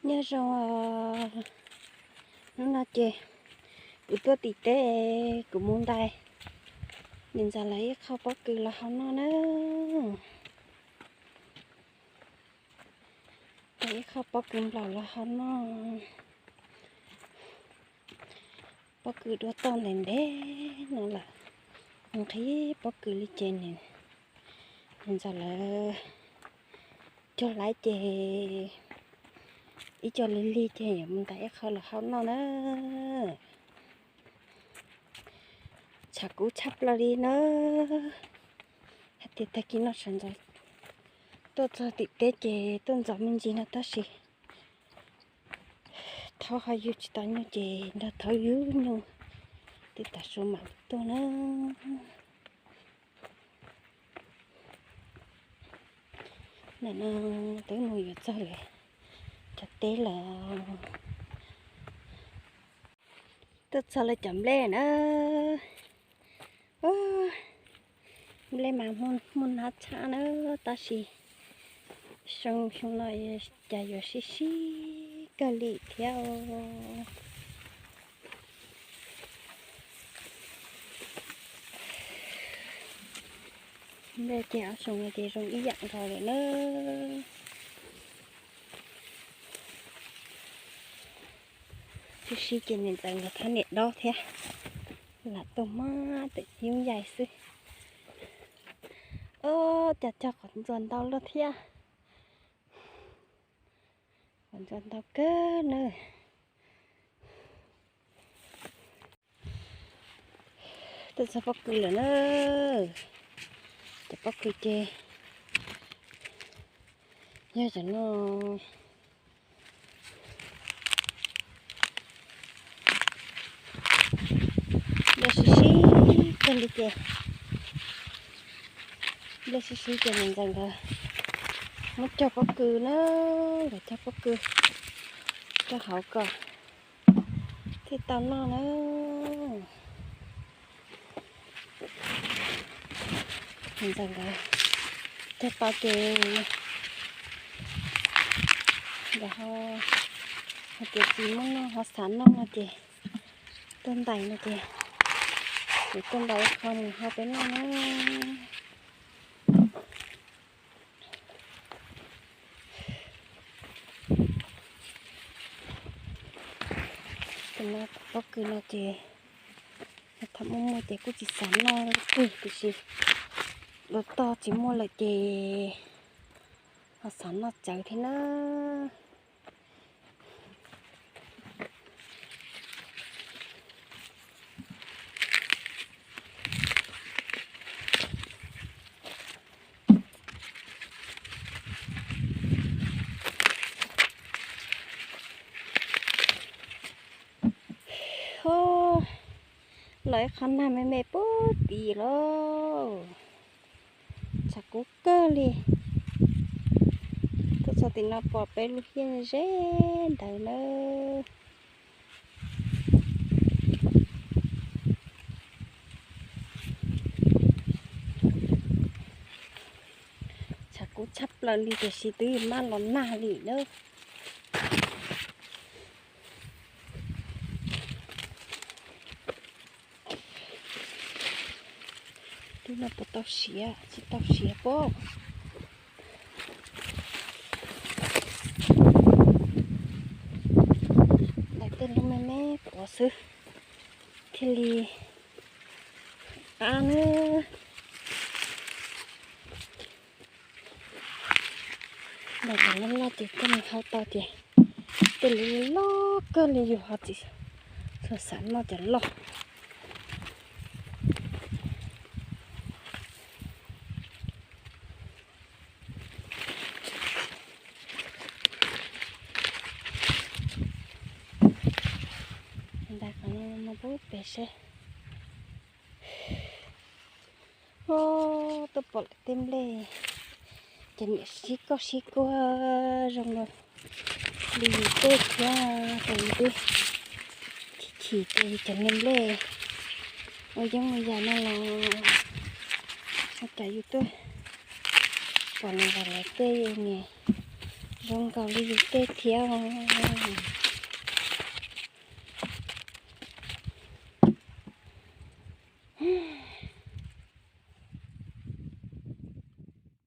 Nyob zoo, hnub no ces kuv tuaj tim teb, kuv mus ntais niam ntxawm lawv ib qho pob kws los hau noj na. Ntais ib qho pob kws nplaum los hau noj. Pob kws dua toj ntev ntev no lawm, nqhis pob kws li ces niam ntxawm lawv cog laiv ces ib co lig lig ces yuav mus ntais ib qho los hau noj na. Tshav kub tshaj plaws li na. Hais tias tag kis no sawv ntxov tuaj txog tim teb ces tuaj ntxov me ntsis no tab sis thaub ho yug tsis tau nyuj ces nrog thaub yug nyuj tib tav su mam li tuaj na. Nim no twb mus yuav txog lawv cov teb lawm. Tuaj txog lawv cov nplej na. Nplej mas muaj nab tshaj na, tab sis xyoo xyoo no cas yuav sib sib kawg li thiab. Nplej ces ob xyoo no ces zoo ib yam nkaus lawm na. Sib sib ces niam ntxawm nkawd thab niam dob thiab, lam tuaj hmab tawm cib yaig xwb. Ob, cas cog qhov ntxuag ntau luaj thiab. Qhov ntxuag ntau kawg nawb. Tuaj txog pob kws lawm na. Cov pob kws ces yog cov no. Nplej sib sib kawg li ces, nplej sib sib ces niam ntxawm nkawd muab cog pob kws na, nkawd cog pob kws rau hauv kom thiaj tau noj na. Niam ntxawm nkawd cog tau ces nkawd ho hais tias tsis muaj noj ho xav noj no ces tuaj ntais no ces kuv tuaj ntais ib qho mus hau peb noj na. Tus no pob kws no ces thaum muaj muaj ces kuj tsis xav noj twg tiam sis dua toj tsis muaj lawm ces ho xav noj tsawv thiab na. Los ib qho nag me me puag tim lawm. Tshav kub kawg li. Tuaj txog tim no pom peb lub hiaj ze ntawd nawb. Tshav kub tshaj plaws li tiam sis twb maj los nag li nawb. Twb no puas tau siav, tsis tau siav pob. Ntais tej lub me me quav xwb thiaj li qab nawb. Ntais cov loj loj ces koj mus hau tau ces tej lub loj kawg li yus ho tsis txhob xav noj cov loj. Ntais qhov no mus pub pem seb. Tuaj pom lawm tej nplej ces niam sib koj sib kuag zoo li yus tej thiab ces yus twb chim chim ces yus cov niag nplej ua yeeb ua yam no los ua cas yus twb pom nws los lawv tej niag Zoo nkaus li yus tej thiab os.